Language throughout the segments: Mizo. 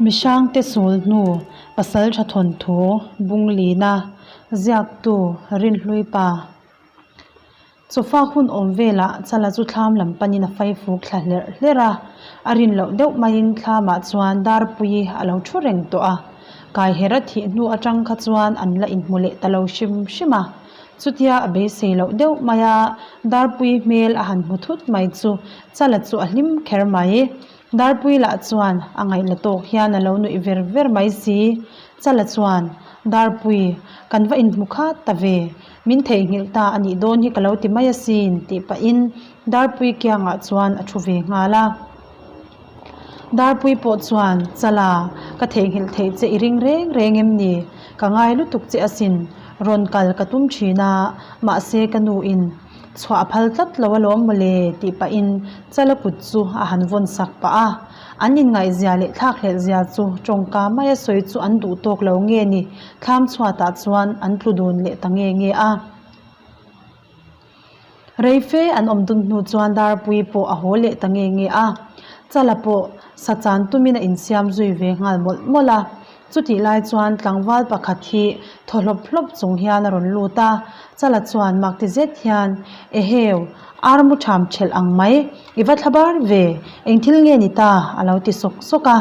Mihrangte sul hnu Pasaltha thawnthu Bunglina ziaktu Rinhlui pa Chawfa hun awm velah Chala chu thlam lam panin a faifuk thla hlerh hlerh a, a rin loh deuh maiin thlamah chuan Darpuii a lo thu reng tawh a, Kaihera thih hnu atang kha chuan an la inhmu leh ta lo hrim hrim a. Chutia a beisei loh deuh mai a, Darpuii hmel a han hmu thut mai chu Chala chu a hlim kher mai. Darpui lah chuan a ngaihna tawk hian a lo nuih ver ver mai si. Chala chuan, Darpui, kan va inhmu khat ta ve. Min theihnghilh ta a nih dawn hi ka lo ti mai asin, tih pahin Darpui kiangah chuan a thu ve nghal a. Darpui pawh chuan, Chala, ka theihnghilh theih che i ring reng reng em ni? Ka ngai lutuk che asin. Rawn kal ka tum thin a, mahse ka nuin Chhuah a phal tlat lo alawm mawle tih pahin Chala kut chu a han vawn sak pah a. An inngaihzia leh thlakhlelhzia chu tawngka maia sawi chu an duh tawk lo nge ni, thlam chhuatah chuan an tlu dun leh ta nge nge a. Reife an awm dun hnu chuan Darpui pawh a haw leh ta nge nge a. Chala pawh sa chan tumin a insiam zui ve nghal mawlh mawlh a. Chutih lai chuan tlangval pakhat hi thaw hlawp hlawp chung hian a rawn lut a, Chala chuan mak ti zet hian, Eheu, ar mu ṭham ṭhelh ang mai, i va thla bar ve, eng thil nge ni ta? a lo ti sawk sawk a.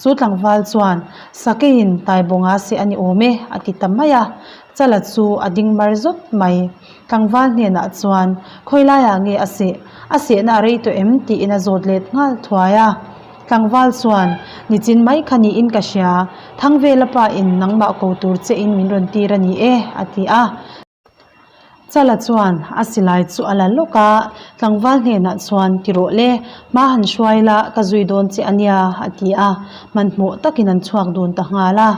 Chu tlangval chuan, Sakeiin Taibawnga seh a ni awm e, a ti ta mai a. Chala chu a ding mar zawt mai. Tlangval hnenah chuan, Khawi laiah nge a seh? A sehna a rei tawh em? tiin a zawt let nghal thuai a. Tlangval chuan, Nichin mai kha niin ka hria, Thangvela pa in nangmah ko tur che in min rawn tir a ni e, a ti a. Chala chuan a silai chu a la lawk a, tlangval hnenah chuan, Ti rawh le, hma han hruai la, ka zui dawn che a nia, a ti a, hmanhmawh takin an chhuak dun ta nghal a.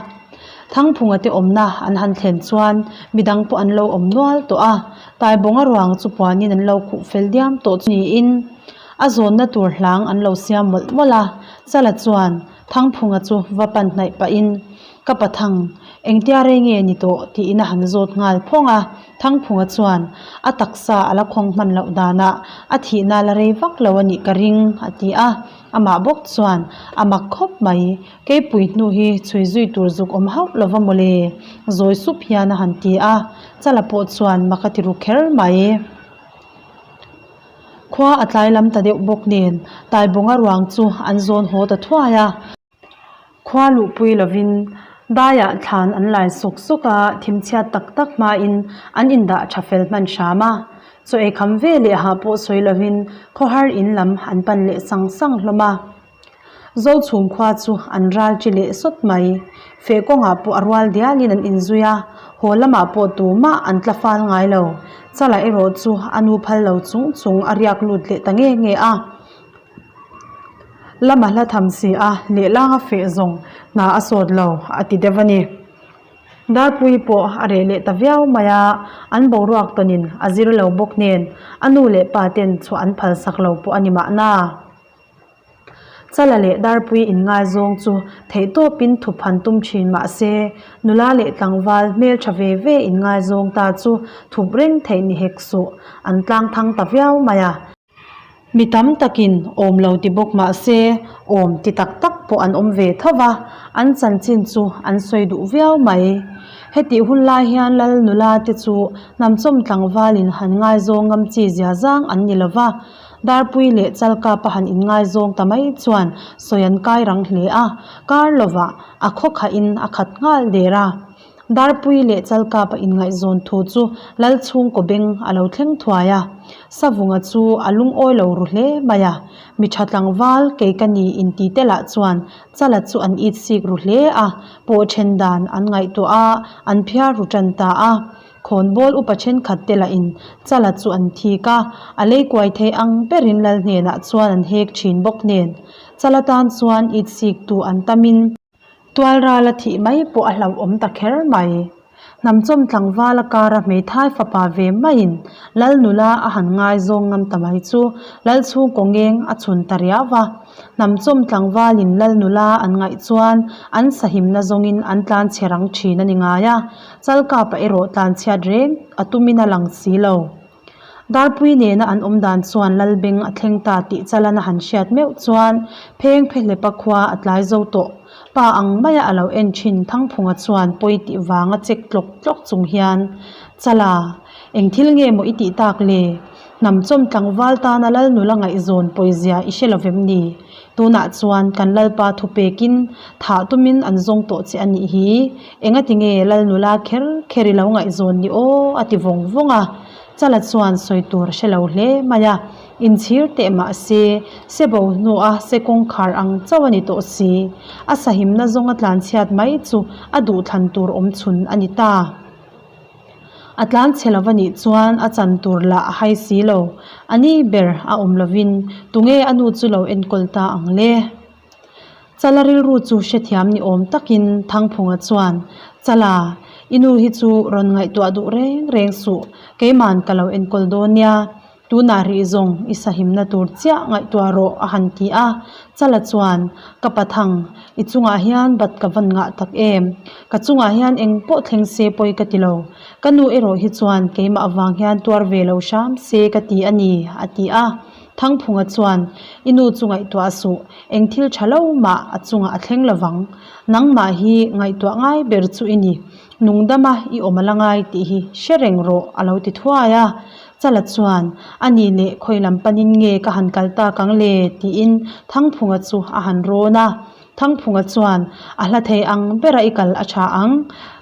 Thangphunga te awmna an han thlen chuan midang pawh an lo awm nual tawh a, Taibawnga ruang chu puanin an lo khuh fel diam tawh chu niin, A zawnna tur hlang an lo siam mawlh mawlh a, Chala chuan Thangphunga chu va pan hnaih pahin, Ka pathang, engtia rei nge ni tawh? tiin a han zawt nghal phawng a. Thangphunga chuan, A taksa a la khawng hman loh danah a thihna la rei vak lo a nih ka ring, a ti a. Amah bawk chuan, A mak khawp mai, keipui hnu hi chhui zui tur zuk awm hauh lova mawle, zawi sup hian a han ti a. Chala pawh chuan mak a ti ru kher mai. Khua a tlai lam ta deuh bawk nen Taibawnga ruang chu an zawn haw ta thuai a. Khua luhpui lovin daiah thlan an lai sawk sawk a, thimchhiat tak tak hmain an indah tha fel hman hram a. Chaw ei kham ve leh hah pawh sawi lovin khawhar in lam an pan leh sang sang hlawm a. Zochhum khua chu an ral chi leh sawt mai. Feh kawngah pawh a rual dialin an inzui a, haw lamah pawh tumah an tla fal ngai lo. Chala erawh chu a nu phal lo chung chung a riak lut leh ta nge nge a. Lama hla tham si a, lehlanga feh zawng hna a sawt lo a ti deuh a ni. Darpui pawh a reh leh ta viau mai a, an boruak tawnin a zir lo bawk nen a nu leh pa ten chhuah an phalsak lo pawh a ni mahna. Chala leh Darpui inngaizawng chu theihtawpin thup han tum thin mah se, nula leh tlangval hmeltha ve ve inngaizawng ta chu thup reng theih ni hek suh, an tlang thang ta viau mai a. Mi tam takin awm lo ti bawk mah se, awm ti tak tak pawh an awm ve tho va, an chanchin chu an sawi duh viau mai. Hetih hun lai hian lal nula te chu hnamchawm tlangvalin han ngaizawng ngam chi zia zang an ni lo va, Darpui leh Chalkapa han inngaizawng ta mai chuan sawi an kai rang hle a, kar lovah a khaw khahin a khat nghal der a. Darpui leh Chalkapa inngaihzawn thu chu Lalchhungkaw beng a lo thleng thuai a, Savunga chu a lungawi lo ru hle mai a, mi tha tlangval kei ka ni inti te lah chuan Chala chu an it sik ru hle a, pawh then dan an ngaihtuah a, an phiar ru tan ta a. Khawnbawl upa thenkhat te lahin Chala chu an thik a, a lei kuai thei ang berin lal hnenah chuan an hek thin bawk nen. Chala tan chuan it sik tu an tamin tual rala thih mai pawh a hlauhawm ta kher mai. Hnamchawm tlangval a kara hmeithai fapa ve maiin lal nula a han ngaizawng ngam ta mai chu lal chhungkaw ngeng a chhun ta riau va. Hnamchawm tlangvalin lal nula an ngaih chuan an sahimna zawngin an tlan chhe rang thin a ni ngai a. Chalkapa erawh tlanchhiat reng a tumin a lang si lo. Darpui nena an awm dan chuan Lalbeng a thleng ta tih Chalana han hriat meuh chuan pheng phehlepa khua a tlai zo tawh. Pa ang maia a lo en thin Thangphunga chuan pawi tih vanga chek tlawk tlawk chung hian, Chala, eng thil nge maw i tih tak le? Hnamchawm tlangval tana Lal nula ngaihzawn pawizia i hre lovem ni? Tunah chuan kan Lalpa thupekin thah tumin an zawng tawh che a nih hi. Engati nge Lal nula kher kher i lo ngaihzawn ni aw? a ti vawng vawng a. Chala chuan sawi tur a hre lo hle mai a. Inchhir teh mah se, se bo hnua se kawngkhar ang chauh a ni tawh si. A sahimna zawnga tlanchhiat mai chu a duhthlan tur awm chhun a ni ta. A tlan chhe lo va nih chuan a chan tur lah a hai si lo. A ni ber a awm lovin tunge a nu chu lo enkawl ta ang le? Chala rilru chu hrethiam ni awm takin Thangphunga chuan, Chala, i nu hi chu rawn ngaihtuah duh reng reng suh, keiman ka lo enkawl dawn nia. Tunah rih zawng i sahimna tur chiah ngaihtuah rawh a han ti a, Chala chuan, Ka pathang, i chungah hian bat ka van ngah tak em? Ka chungah hian eng pawh thleng se pawi ka ti lo. Ka nu erawh hi chuan keimah avang hian tuar ve lo hram se ka ti a ni, a ti a. Thangphunga chuan, I nu chu ngaihtuah suh, eng thil tha lo mah a chungah a thleng lovang. Nangmah hi ngaihtuah ngai ber chu i ni. Nungdama i awm a la ngai tih hi hre reng rawh, a lo ti thuai a. Chala chuan, A nih leh khawi lam panin nge ka han kal tak ang le? tiin Thangphunga chu a han rawn a. Thangphunga chuan, A hla thei ang bera i kal a tha ang.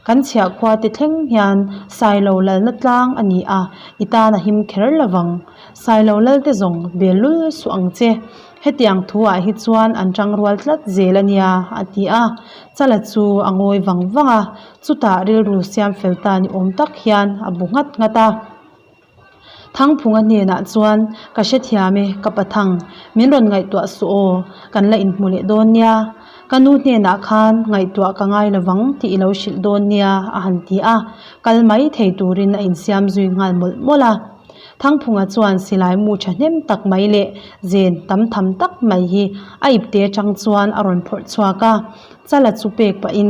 Kan chhiah khua te thleng hian Sailo lalna tlang a ni a, i tan a him kher lovang. Sailo lal te zawng bel lul suh ang che. Hetiang thu ah hi chuan an tang rual tlat zel a nia, a ti a. Chala chu a ngawi vang vang a, chutah rilru siam fel ta ni awm tak hian a bu nghat nghat a. Thangphunga hnenah chuan, Ka hrethiam e, ka pathang, min rawn ngaihtuah suh aw, kan la inhmu leh dawn nia. Ka nu hnenah khan ngaihtuah ka ngai lovang tih i lo hrilh dawn nia, a han ti a. Kal mai thei turin a insiam zui nghal mawlh mawlh a. Thangphunga chuan silai mu thahnem tak mai leh zen tam tham tak mai hi a ipte atang chuan a rawn phawrh chhuak a, Chala chu pek pahin,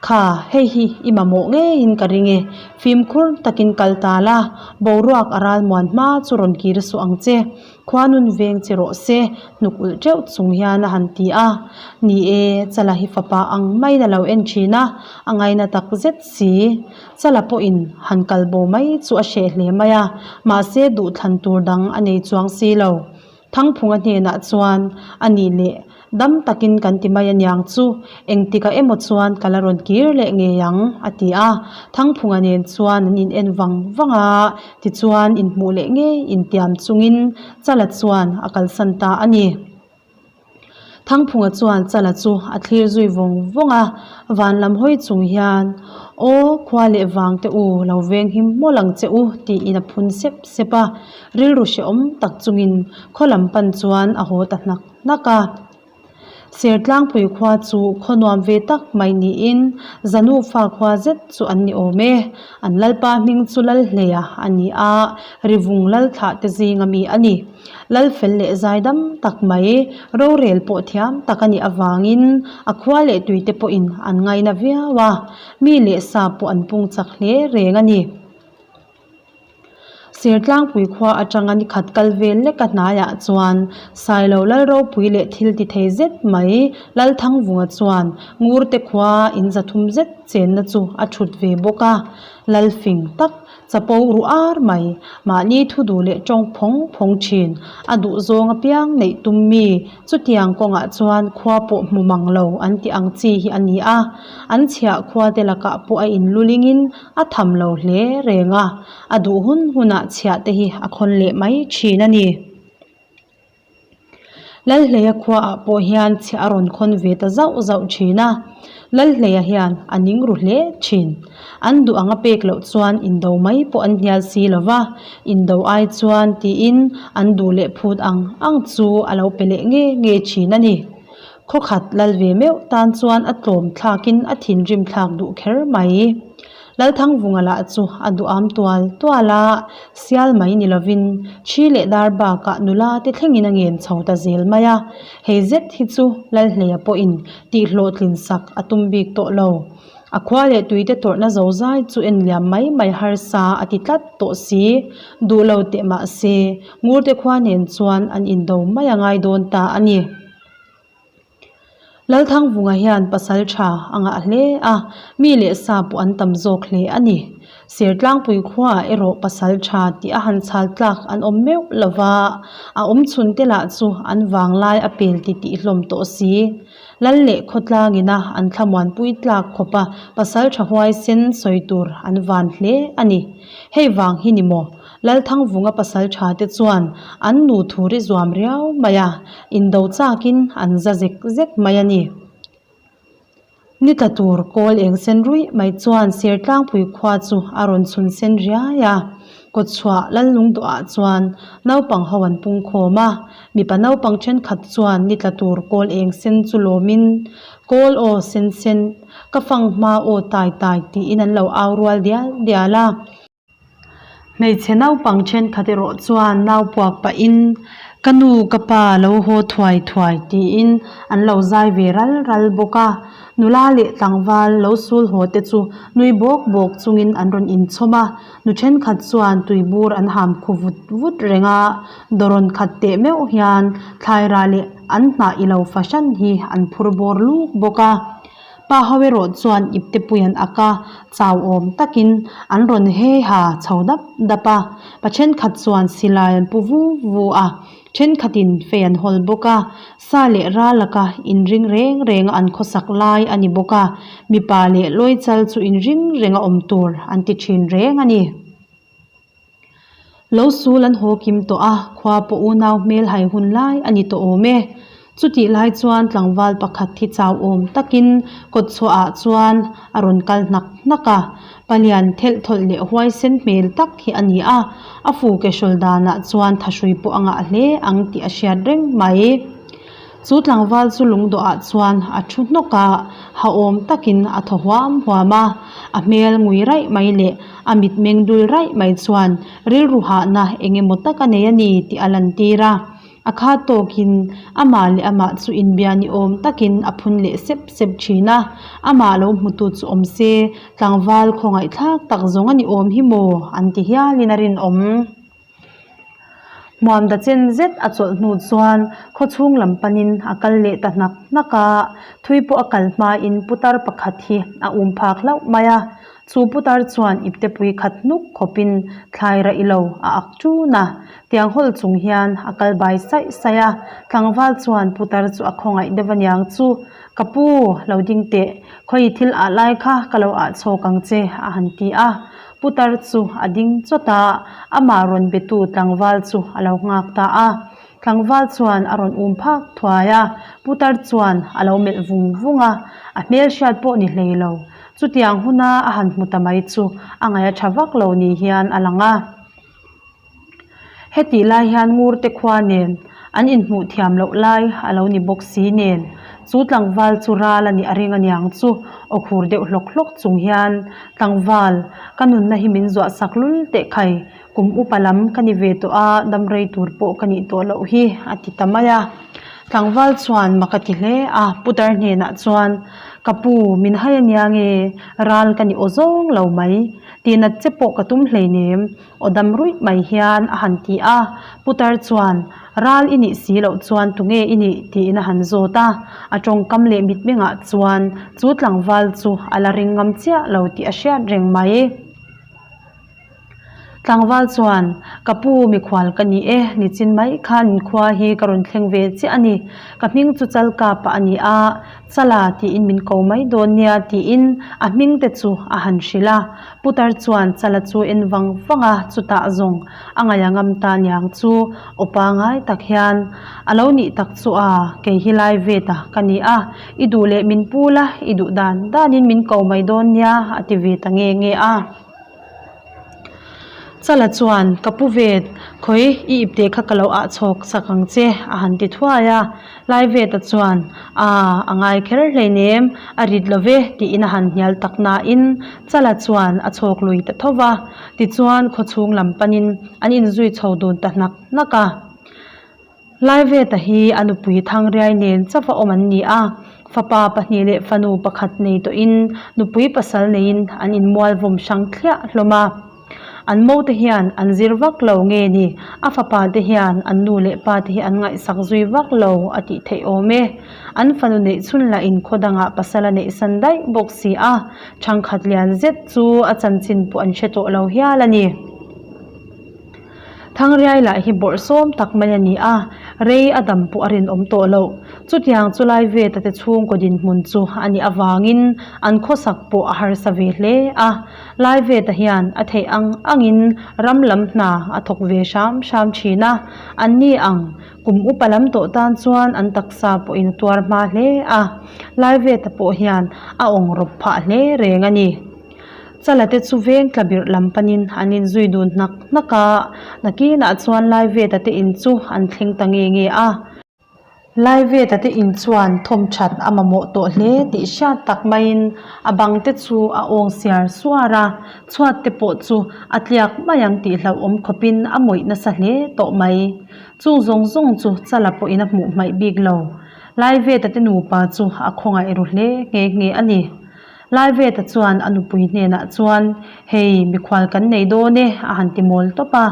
Kha, hei hi i mamawh ngeiin ka ring e, fimkhur takin kal ta la, boruak a ral muan hma chu rawn kir suh ang che, khuanun veng che rawh se, hnuk ulh teuh chung hian a han ti a. Ni e, Chala hi fapa ang maiin a lo en thin a, a ngaina tak zet si. Chala pawhin han kal bo mai chu a hreh hle mai a, mahse duhthlan tur dang a nei chuang si lo. Thangphunga hnenah chuan a nih leh dam takin kan ti mai aniang chu, engtikah emaw chuan ka la rawn kir leh ngei ang, a ti a. Thangphunga nen chuan an in en vang vang a, tichuan inhmuh leh ngei intiam chungin Chala chuan a kalsan ta a ni. Thangphunga chuan Chala chu a thlir zui vawng vawng a, van lam hawi chung hian, Aw, khua leh vang te u, lo veng him mawlh ang che u, tiin a phun sep sep a. Rilru hrehawm tak chungin khaw lam pan chuan a haw ta hnak hnak a. Sertlangpui khua chu khaw nuam ve tak mai niin Zanufa khua zet chu an ni awm e. An Lalpa hming chu Lalhleia a ni a, Rivung Lalthlah te zinga mi a ni. Lalfel leh zaidam tak mai, rorel pawh thiam tak a nih avangin a khua leh tuite pawhin an ngaina viau a, mi leh sa pawh an pung chak hle reng a ni. Sertlangpui khua atanga ni khat kal vel leka hnaiah chuan Sailo Lalropui leh thil ti thei zet mai Lalthangvunga chuan Ngurte khua in zathum zet chenna chu a thut ve bawk a, Lalfing tak Chapo ru ar mai, mahni thu duh leh tawng phawng phawng thin, a duh zawng apiang neih tum mi, chutiang kawngah chuan khua pawh hmu mang lo an tih ang chi hi a ni a, an chhiah khua te lakah pawh a inlulingin a tham lo hle reng a, a duh hun hunah chhiah te hi a khawn leh mai thin a ni. Lalhleia khuaah pawh hian chhiah a rawn khawn ve ta zauh zauh thin a, Lalhleia hian a ning ru hle thin. An duh anga pek loh chuan indo mai pawh an hnial si lo va, indo ai chuan tiin an duh leh phut ang ang chu a lo pe leh nge nge thin a ni. Khawkhat lal ve meuh tan chuan a tlawm thlakin a thinrim thlak duh kher mai. Lalthangvunga lah chu a duham tual tual a, sial mai ni lovin thi leh dar bakah nula te thlengin a ngen chho ta zel mai a, hei zet hi chu Lalhleia pawhin tihhlawhtlin sak a tum bik tawh lo. A khua leh tuite tawrhna zozai chu en liam mai mai harsa a ti tlat tawh si. Duh lo teh mah se, Ngurte khua nen chuan an indo mai a ngai dawn ta a ni. Lalthangvunga hian pasal tha a ngah hle a, mi leh sa pawh an tam zawk hle a ni. Sertlangpui khuaah erawh pasal tha tih a han chhal tlak an awm meuh lo va, a awm chhun te lah chu an vanglai a pel ti tih hlawm tawh si. Lal leh khawtlangina an thlamuanpui tlak khawpa pasal tha huaisen sawi tur an van hle a ni. Hei vang hi ni maw? Lalthangvunga pasal tha te chuan an nu thur i zuam riau mai a, indo chakin an za zek zek mai a ni. Ni tla tur kawl eng sen ruih mai chuan Sertlangpui khua chu a rawn chhun sen riai a, kawtchhuah Lallungduah chuan naupang ho an pung khawm a, mipa naupang thenkhat chuan ni tla tur kawl eng sen chu lawmin Kawl aw sen sen, ka fang hma aw tai tai tiin an lo au rual dial dial a. Hmeichhe naupang thenkhat erawh chuan nau puak pahin ka nu ka pa lo haw thuai thuai tiin an lo zai ve ral ral bawk a. Nula leh tlangval lo sul haw te chu nui bawk bawk chungin an rawn inchhawm a. Nu thenkhat chuan tuibur an ham khu vut vut reng a, dawrawn khat teh meuh hian thlairah leh an hnah ilo fahran hi an phur bawr luk bawk a. Pa ho erawh chuan ipte pui an ak a, chau awm takin an rawn hei ha chho dap dap a. Pa thenkhat chuan silai an pu vu vu a, thenkhatin fei an hawl bawk a. Sa leh ral laka inring reng renga an khawsak lai a ni bawk a, mipa leh lawichal chu inring renga awm tur an ti thin reng a ni. Lo sul an haw kim tawh a, khua pawh unau hmel hai hun lai a ni tawh awm e. Chutih lai chuan tlangval pakhat hi chau awm takin kawtchhuah ah chuan a rawn kal hnak hnak a, palian thelh thawlh leh huaisen hmel tak hi a ni a, a fu ke hrawl danah chuan thahrui pawh a ngah hle ang tih a hriat reng mai. Chu tlangval chu lungdawh ah chuan a thu hnawk a, ha awm takin a thaw huam huam a, a hmel ngui raih mai leh a mitmeng dul raih mai chuan rilru hahna eng emaw tak a nei a ni tih a lantir a, a kha tawkin amah leh amah chu inbia ni awm takin a phun leh sep sep thin a, amah lo hmutu chu awm se tlangval khawngaihthlak tak zawng a ni awm hi maw an ti hialin a rinawm. Hmuam da chen zet a chawlh hnu chuan khawchhung lam panin a kal leh ta hnak hnak a, thui pawh a kal hmain putar pakhat hi a um phak hlauh mai a. Chu putar chuan iptepui khat hnuk khawpin thlai rah ilo a ak ṭun a, tiang hawl chung hian a kal bai saih saih a, tlangval chuan putar chu a khawngaih deuh aniang chu, Ka pu, lo ding teh, khawi thil ah lai kha ka lo ah chhawk ang che a han ti a. Putar chu a ding chawt a, amah rawn betu tlangval chu a lo nghak ta a. Tlangval chuan a rawn um phak thuai a, Putar chuan a lo melh vung vung a, a hmel hriat pawh ni hlei lo. Chutiang huna a han hmu ta mai chu a ngaih a tha vak lo ni hian a lang a. Hetih lai hian Ngurte khua nen an inhmuh thiam loh lai a lo ni bawk si nen chu tlangval chu ral a nih a ring aniang chu aw khur deuh hlawk hlawk chung hian tlangval ka nunna hi min zuah sak lul teh khai kum upa lam ka ni ve tawh a dam rei tur pawh ka nih tawh loh hi a ti ta mai a. Tlangval chuan mak a ti hle a putar hnenah chuan ka pu min hai ania nge ral ka ni aw zawng lo mai tihnat che pawh ka tum hleinem Aw dam ruih mai hian a han ti a, Putar chuan, Ral i nih si loh chuan tunge i nih? tiin a han zawt a, a tawngkam leh mitmengah chuan chu tlangval chu a la ring ngam chiah lo tih a hriat reng mai. Tlangval chuan, Ka pu mikhual ka ni e, nichin mai khan inkhua hi ka rawn thleng ve chiah a ni, ka hming chu Chalkapa a ni a, Chala tiin min ko mai dawn nia tiin a hming te chu a han hrilh a. Putar chuan Chala chu en vang vang a, chutah zawng a ngaih a ngam ta niang chu aw pangai tak hian a lo nih tak chu a, kei hi lai ve ta ka ni a, i duh leh min pu la, i duh dan danin min ko mai dawn nia a ti ve ta nge nge a. Chala chuan, Ka pu vet, khawi i ipte kha ka lo ah chhawk sak ang che, a han ti thuai a. Laiveta chuan, Aa, a ngai kher hleinem, a rit lo ve, tiin a han hnial tak nain Chala chuan a chhawk lui ta tho va. Tichuan, khawchhung lam panin an inzui chho dun ta hnak hnak a. Laiveta hi a nupui Thangriai nen chauh a awm an ni a. Fapa pahnih leh fanu pakhat nei tawhin nupui pasal neiin an inmual vawm hrang thliah hlawm a. An mo te hian an zir vak lo nge ni? A fapa te hian an nu leh pa te hi an ngaihsak zui vak lo a tih theih awm e. An fanu neih chhun lah in khaw dangah pasal a neih san daih bawk si a, thangkhat lian zet chu a chanchin pawh an hre tawh lo hial a ni. Thangriai lah hi bawrhsawm tak mai a ni a, rei a dam pawh a rinawm tawh loh. Chutiang chu lai ve tate chhungkaw dinhmun chu a nih avangin an khawsak pawh a harsa ve hle a. Lai ve ta hian a theih ang angin ram lam hna a thawk ve hram hram thin a, anni ang kum upa lam tawh tan chuan an taksa pawhin a tuar hma hle a. Lai ve ta pawh hian a awng rawp phah hle reng a ni. Chala te chu veng tla birh lam panin an inzui dun hnak hnak a, nakinah chuan Laiveta te in chu an thleng ta nge nge a. Laiveta te in chuan thawmthat a mamawh tawh hle tih hriat tak maiin a bang te chu a awng siar suar a, chhuat te pawh chu a tliak mai ang tih hlauhawm khawpin a mawih nasa hle tawh mai. Chung zawng zawng chu Chala pawhin a hmuh hmaih bik lo. Laiveta te nupa chu a khawngaih ru hle nghe nghe a ni. Laiveta chuan a nupui hnenah chuan, Hei, mikhual kan nei dawn e, a han ti mawl tawp a.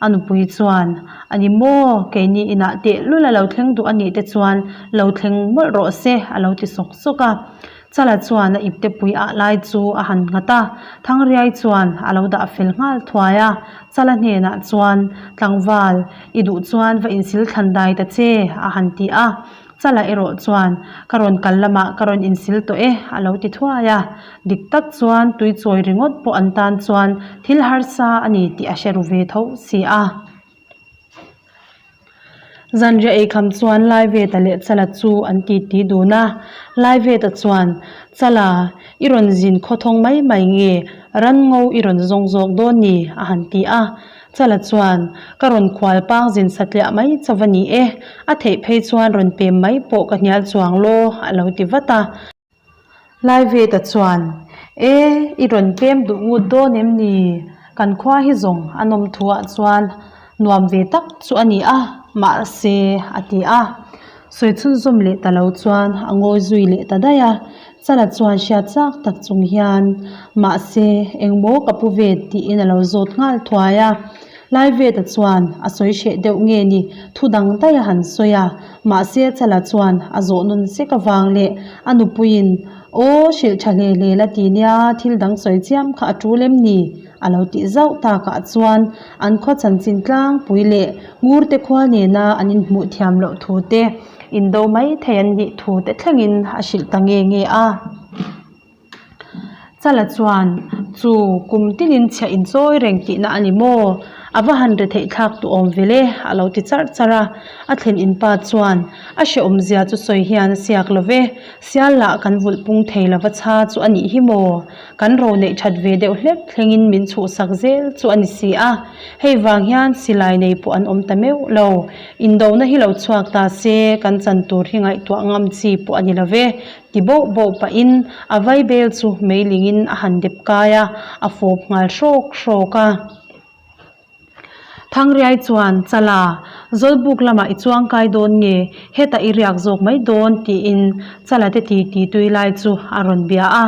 A nupui chuan, A ni maw, keini inah tehlul a lo thleng duh a nih te chuan lo thleng mawlh rawh se, a lo ti sawk sawk a. Chala chuan a iptepui ah lai chu a han nghat a, Thangriai chuan a lo dah fel nghal thuai a. Chala hnenah chuan, Tlangval, i duh chuan va insil thlan dai ta che, a han ti a. Chala erawh chuan, Ka rawn kal lamah ka rawn insil tawh e, a lo ti thuai a. Dik tak chuan tui chawi ringawt pawh an tan chuan thil harsa a ni tih a hre ru ve tho si a. Zanriah eikham chuan Laiveta leh Chala chu an titi dun a. Laiveta chuan, Chala, i rawn zin khawthawng mai mai nge, ranngo i rawn zawng zawk dawn ni? a han ti a. Chala chuan, Ka rawn khual pang zin satliah mai chaw a ni e, a theih phei chuan rawn pem mai pawh ka hnial chuang law, a lo ti vat a. Laiveta chuan, E, i rawn pem duh ngut dawn em ni? Kan khua hi zawng a nawm thuah chuan nuam ve tak chu a ni a, mahse, a ti a. Sawi chhunzawm leh ta lo chuan a ngawi zui leh ta daih a. Chala chuan hriat chak tak chung hian, Mahse, engmaw ka pu ve tiin a lo zawt nghal thuai a. Laiveta chuan a sawi hreh deuh nge ni, thu dang daih a han sawi a. Mahse, Chala chuan a zawh nun sek avang leh a nupuiin, Aw, hrilh tha hle hle la ti nia, thil dang sawi chiam kha a tul em ni? A lo tih zauh takah chuan an khaw chanchin tlangpui leh Ngurte khua nena an inhmuh thiam loh thu te, indo mai thei an nih thu te thlengin a hrilh ta nge nge a. Chala chuan, Chu, kum tinin chhiah inchawi reng tihna a ni maw? A va han retheih thlak duh awm ve le, a lo ti charh charh a. A thlen inpa chuan, A hrehawmzia chu sawi hian a siak lo ve, sial lah kan vulh pung thei lova chha chu a nih hi maw? Kan ro neih that ve deuh hlek thlengin min chhuhsak zel chu a ni si a, hei vang hian silai nei pawh an awm ta meuh lo. Indona hi lo chhuak ta se kan chan tur hi ngaihtuah ngam chi pawh a ni lo ve, ti boh boh pahin a vaibel chu meilingin a han dep kai a, a fawp nghal hrawk hrawk a. Thangriai chuan, Chala, Zawlbuk lamah i chuang kai dawn nge? Hetah i riak zawk mai dawn, tiin Chala te titi tui lai chu a rawn bia a.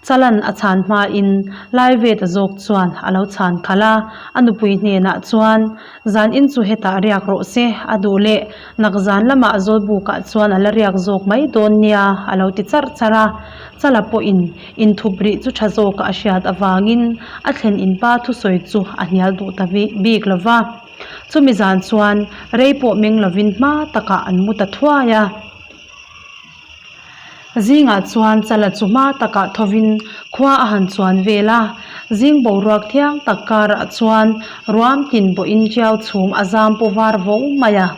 Chalan a chhan hmain Laiveta zawk chuan a lo chhan khalh a, a nupui hnenah chuan, Zan in chu hetah riak rawh se, a duh leh nak zan lamah Zawlbukah chuan a la riak zawk mai dawn nia, a lo ti charh charh a. Chala pawhin Inthup rih chu tha zawka a hriat avangin a thlen inpa thusawi chu a hnial duh ta bik lo va. Chumi zan chuan rei pawh meng lovin hma takah an mu ta thuai a. Zingah chuan Chala chu hma takah thovin khua a han chuan vel a. Zing boruak thiang tak karah chuan ruam tin bawhin tiau chhum a zam paw var vo mai a.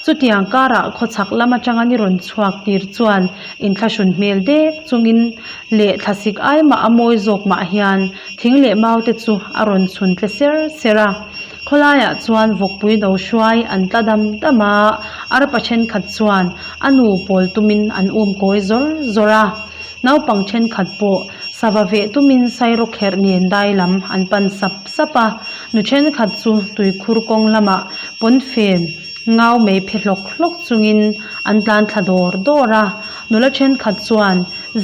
Chutiang karah khawchhak lam atanga ni rawn chhuak tir chuan inthlahrun hmel dek chungin leh thlasik ai mah a mawi zawk mah hian thing leh mau te chu a rawn chhun tle ser ser a. Khawlaiah chuan vawkpui no hruai an tla dam dam a, arpa thenkhat chuan a nu pawl tumin an um kawi zawr zawr a. Naupang thenkhat pawh sava veh tumin sairawkherh nen dai lam an pan sap sap a, nu thenkhat chu tuikhur kawng lamah pawnfen ngau mei phe hlawk hlawk chungin an tlan thla dawr dawr a. Nula thenkhat chuan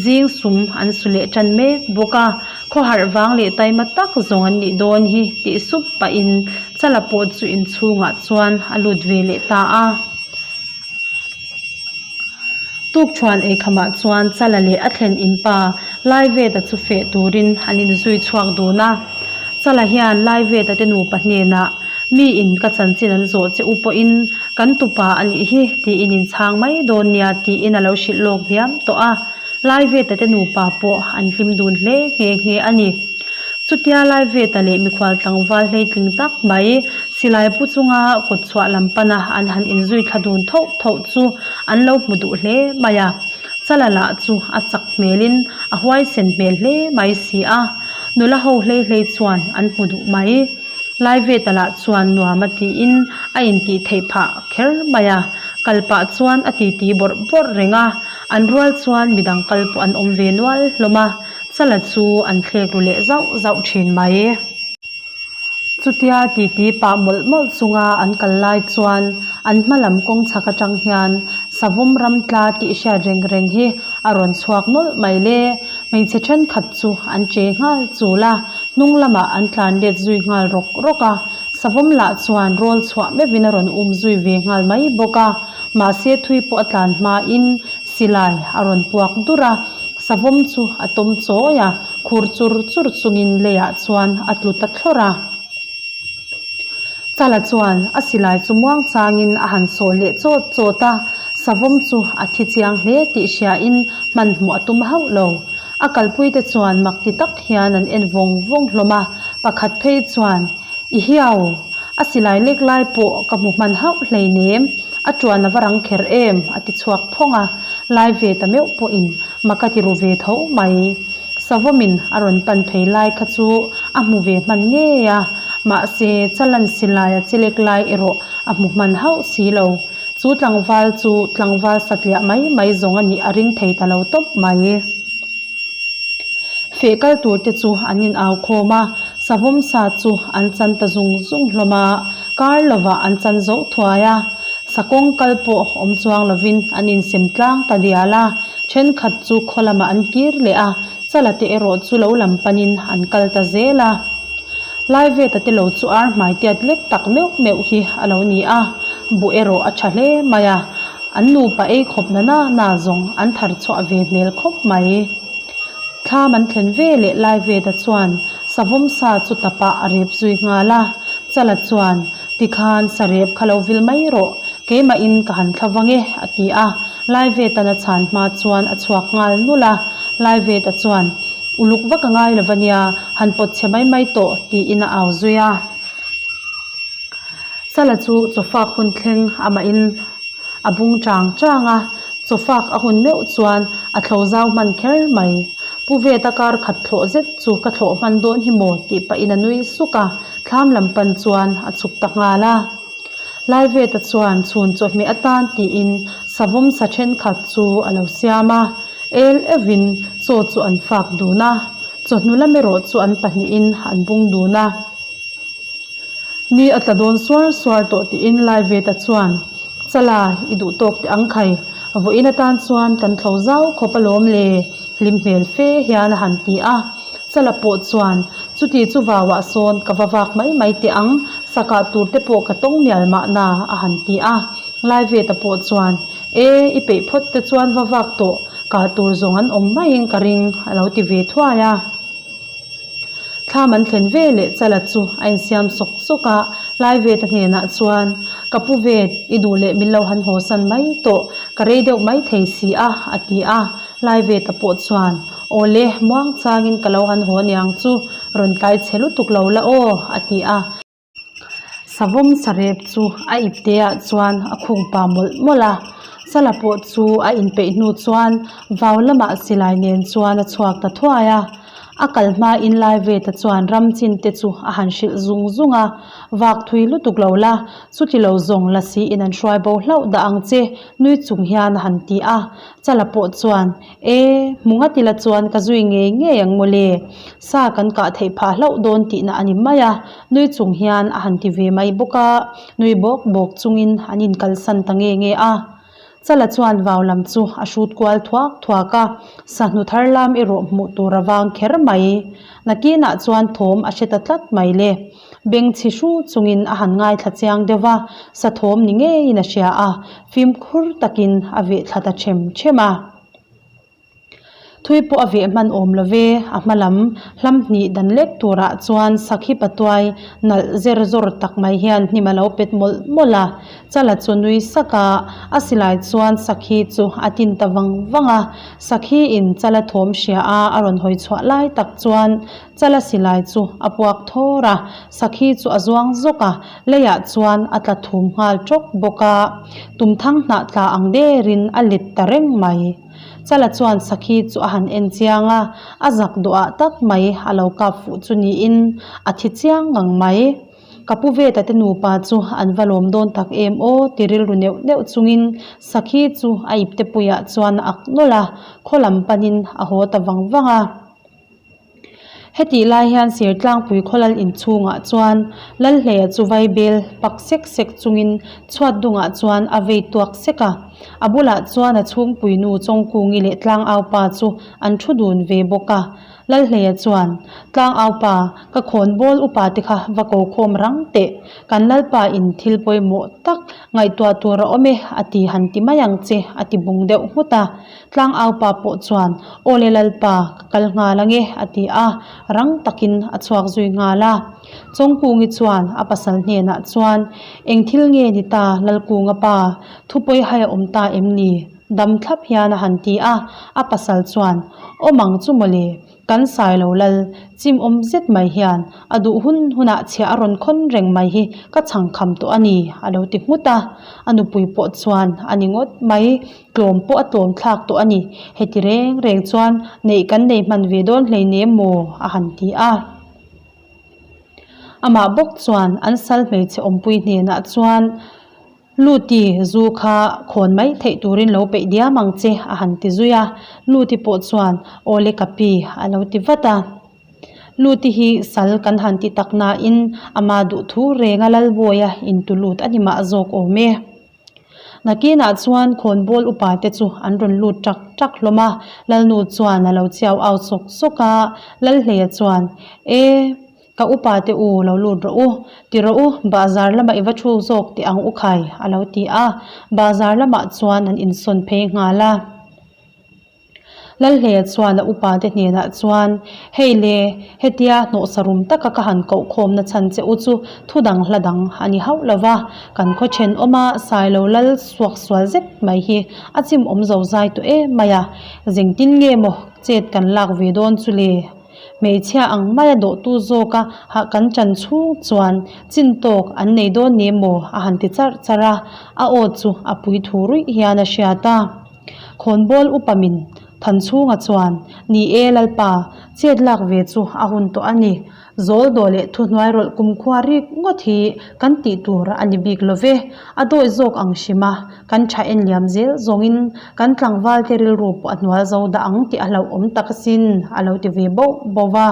zing sum an su leh tan mek bawk a, khawharh vang leh taima tak zawng an nih dawn hi tih sup pahin Chala pawh chu inchhungah chuan a lut ve leh ta a. Tukṭhuan eikhamah chuan Chala leh a thlen inpa Laiveta chu feh turin an inzui chhuak dun a. Chala hian Laiveta te nupa hnenah, Mi in ka chanchin an zawh che u pawhin kan tupa a nih hi tiin inchhang mai dawn nia tiin a lo hrilh lawk diam tawh a. Laiveta te nupa pawh an hlim dun hle nghe nghe a ni. Chutia Laiveta leh mikhual tlangval hleitling tak mai silai pu chunga kawt chhuah lam pana an han inzui thla dun thoh thoh chu an lo hmu duh hle mai a. Chala lah chu a chak hmelin a huaisen hmel hle mai si a, nula ho hlei hlei chuan an hmu duh mai. Laiveta lah chuan nuam a tiin a intih theih phah kher mai a, kal pah chuan a titi bawrh bawrh reng a, an rual chuan midang kal pawh an awm ve nual hlawm a, Chala chu an thlek ru leh zauh zauh thin mai. Chutia titi pah mawlh mawlh chunga an kal lai chuan an hma lam kawng chhak atang hian savawm ram tla tih hriat reng reng hi a rawn chhuak nawlh mai le. Hmeichhe thenkhat chu an che nghal chul a, hnung lamah an tlan let zui nghal rawk rawk a. Savawm lah chuan rawl chhuah meuhin a rawn um zui ve nghal mai bawk a, mahse thui pawh a tlan hmain silai a rawn puak dur a. Savawm chu a tawm chawi a, khur chur chur chungin leiah chuan a tlu ta thlawrh a. Chala chuan a silai chu muang changin a han sawh leh chawt chawt a, savawm chu a thi chiang hle tih hriain hmanhmawh a tum hauh lo. A kalpuite chuan mak ti tak hian an en vawng vawng hlawm a, pakhat phei chuan, I hiau! A silai lek lai pawh ka hmu hman hauh hleinem, a tuan a va rang kher em? a ti chhuak phawng a, lai ve ta meuh pawhin mak a ti ru ve tho mai. Savawmin a rawn pan phei lai kha chu a hmu ve hman ngei a, mahse Chalan silai a chelek lai erawh a hmu hman hauh si lo. Chu tlangval chu tlangval satliah mai mai zawng a nih a ring thei ta lo tawp mai. Feh kal tur te chu an in au khawm a, savawm sa chu an chan ta zung zung hlawm a, kar lovah an chan zoh thuai a, sakawng kal pawh awm chuang lovin an insem tlang ta dial a, thenkhat chu khaw lamah an kir leh a, chala te erawh chu lo lam panin an kal ta zel a. Laiveta te lo chu ar hmai tiat lek tak meuh meuh hi a lo ni a, buh erawh a tha hle mai a, an nupa ei khawp na na na zawng an thar chhuah ve hmel khawp mai. Thlam an thlen ve leh Laiveta chuan savawm sa chu tapah a rep zui nghal a, Chala chuan, Tikhan sarep kha lo vil mai rawh, keimahin ka han thla vang e, a ti a, Laivetan a chhan hma chuan a chhuak nghal nulh a, Laiveta chuan, Uluk vak a ngai lo va nia, han pawt chhe mai mai tawh, tiin a au zui a. Chala chu chawfak hun thleng amahin a bung chang chang a, chawfak a hun meuh chuan a thlo zau hman kher mai. Pu Veta kar khat thlawh zet chu ka thlawh hman dawn hi maw tih pahin a nui suk a, thlam lam pan chuan a chhuk ta nghal a. Laiveta chuan chhun chawhmeh atan tiin savawm sa thenkhat chu a lo siam a, el euhin chaw chu an fak dun a, chawhnu lam erawh chu an pahnihin an bung dun a. Ni a tla dawn suar suar tawh tiin Laiveta chuan, Chala, i duh tawk teh ang khai, vawiin atan chuan kan thlo zau khawp alawm le, hlim hmel fe hian a han ti a. Chala pawh chuan, Chuti chu vauah sawn ka va vak mai mai teh ang, sakah tur te pawh ka tawng mial mahna, a han ti a. Laiveta pawh chuan, E, i peih phawt te chuan va vak tawh, kah tur zawng an awm maiin ka ring, a lo ti ve thuai a. Thlam an thlen ve leh Chala chu a insiam sawk sawk a, Laiveta hnenah chuan, Ka pu vet, i duh leh min lo han hawsan mai tawh, ka rei deuh mai thei si a, a ti a. Laiveta pawh chuan, Aw le, muang changin ka lo han haw aniang chu, rawn tlai chhe lutuk lo la aw, a ti a. Savawm sarep chu a ipte ah chuan a khung pa mawlh mawlh a, Chala pawh chu a inpeih hnu chuan vau lamah silai nen chuan a chhuak ta thuai a. A kal hmain Laiveta chuan ram chin te chu a han hrilh zung zung a, Vak thui lutuk lo la, chuti lo zawng lasi in an hruai bo hlauh dah ang che, nui chung hian a han ti a. Chala pawh chuan, E, hmu ngat ila chuan ka zui ngei ngei ang mawle. Sa kan kah theih phah hlauh dawn tihna a ni mai a, nui chung hian a han ti ve mai bawk a, nui bawk bawk chungin an inkalsan ta nge nge a. Chala chuan vau lam chu a hrut kual thuak thuak a, sahnu thar lam erawh hmuh tur a vang kher mai. Nakinah chuan thawm a hre ta tlat mai le. Beng chhi hru chungin a han ngaithla chiang deuh va, sa thawm ni ngeiin a hria a, fimkhur takin a veh thla ta ṭhem ṭhem a. Thui pawh a veh hman awm lo ve, a hma lam hlam hnih dan lek turah chuan sakhi patuai nalh zer zawr tak mai hian hnim a lo pet mawlh mawlh a. Chala chu nui sak a, a silai chuan sakhi chu a tin ta vang vang a. Sakhi in Chala thawm hria a, a rawn hawi chhuah lai tak chuan Chala silai chu a puak thawr a, sakhi chu a zuang zawk a, leiah chuan a tla thum nghal tawk bawk a. Tumthang hnah tla ang derin a let ta reng mai. Chala chuan sakhi chu a han en chiang a, a zak duah tak mai a lo kap fuh chu niin a thi chiang ngang mai. Ka pu Veta te nupa chu an va lawm dawn tak em aw ti rilru neuh neuh chungin sakhi chu a ipte puiah chuan a ak nawlh a, khaw lam panin a haw ta vang vang a. Hetih lai hian Sirtlangpui khawlal inchhungah chuan Lalhleia chu vaibel pak sek sek chungin chhuat dungah chuan a vei tuak sek a. A bulah chuan a chhungpui nu Chawngkungi leh Tlangaupa chu an thu dun ve bawk a. Lalhleia chuan, Tlangaupa, ka khawnbawl upa te kha va ko khawm rang teh. Kan Lalpa in thil pawimawh tak ngaihtuah tur a awm e a ti han ti mai ang che a ti bung deuh nghut a. Tlangaupa pawh chuan, Aw le Lalpa, ka kal nghal ange, a ti a, rang takin a chhuak zui nghal a. Chawngkungi chuan a pasal hnenah chuan, Eng thil nge ni ta Lalkunga pa, thupawi hai a awm ta em ni? Dam thlap hian a han ti a, a pasal chuan, Awm ang chu mawle, Kan sai lo lal, chim awm zet mai hian a duh hun hunah chhiah a rawn khawn reng mai hi ka chhang kham tawh a ni, a lo ti nghut a. A nupui pawh chuan a ni ngawt mai, tlawm pawh a tlawm thlak tawh a ni. Heti reng reng chuan neih kan nei hman ve dawn hleinem maw? a han ti a. Amah bawk chuan an sal hmeichhe awmpui hnenah chuan, Luti, zu kha khawn mai theih turin lo peih diam ang che, a han ti zui a. Luti pawh chuan, Aw le ka pi, a lo ti vat a. Luti hi sal kan han ti tak nain ama duh thu renga Lalbawia intu lut a ni mah zawk awm e. Nakinah chuan khawnbawl upa te chu an rawn lut ṭak ṭak hlawm a, Lalnu chuan a lo chiau au sawk sawk a, Lalhleia chuan, E! Ka upa te u lo lut rawh u, ti rawh u, bahzar lamah i va thu zawk teh ang u khai, a lo ti a, bahzar lamah chuan an insawn phei nghal a. Lalhleia chuan a upa te hnenah chuan, Hei le, hetia hnawhsa rum taka ka han koh khawmna chhan che u chu thu dang hla dang a ni hauh lo va, kan khaw thenawma Sailo lal suak sual zet mai hi a chim awm zo zai tawh em mai a, zengtin nge maw chet kan lak ve dawn chu le? Hmeichhia ang maia dawhtu zawka hah kan chan chhung chuan chin tawk an nei dawn ni maw a han ti charh charh a, a aw chu a pui thu ruih hian a hriat a. Khawnbawl upa min Thanchhunga chuan, Ni e Lalpa, chet lak ve chu a hun tawh a ni. Zawl dawh leh thuhnuai rawlh kumkhua rik ngawt hi kan tih tur a ni bik lo ve. A dawi zawk ang hrim a, kan tha en liam zel zawngin kan tlangval te rilru pawh a hnual zo dah ang tih a hlauhawm tak asin, a lo ti ve bauh bauh va.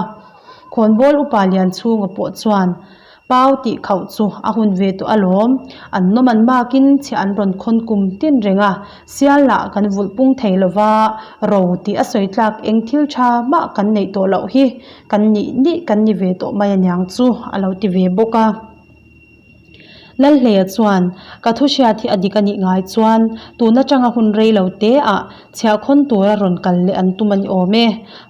Khawnbawl upa Lianchhunga pawh chuan Pau tih khauh chu a hun ve tawh alawm. An nawm an makin chhiah an rawn khawn kum tin reng a, sial lah kan vulh pung thei lo va, ro tih a sawi tlak eng thil tha mah kan neih tawh loh hi kan nih nih kan ni ve tawh mai aniang chu a lo ti ve bawk a. Lalhleia chuan, Ka thu hriat hi a dik a nih ngai chuan tun atanga hun rei lo te ah chhiahkhawn tura rawn kal leh an tum a ni awm e.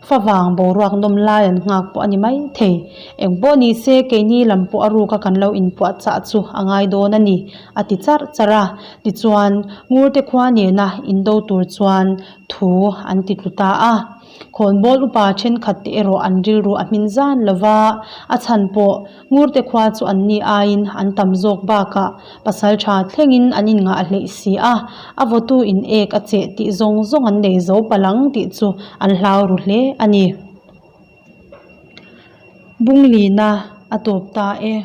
Favang boruak nawm lai an nghak pawh a ni mai thei. Eng pawh ni se keini lam pawh a ruka kan lo inpuah chah chu a ngai dawn a ni, a ti charh charh a. Tichuan, Ngurte khua nena indo tur chuan thu an ti tlu ta a. Khawnbawl upa thenkhat te erawh an rilru a hmin zan lo va, a chhan pawh Ngurte khua chu an ni aiin an tam zawk bakah pasal tha thlengin an inngah hleih si a, a vawtu in ek a cheh tih zawng zawng an nei zo palang tih chu an hlau ru hle a ni. Bunglina a tawp ta e.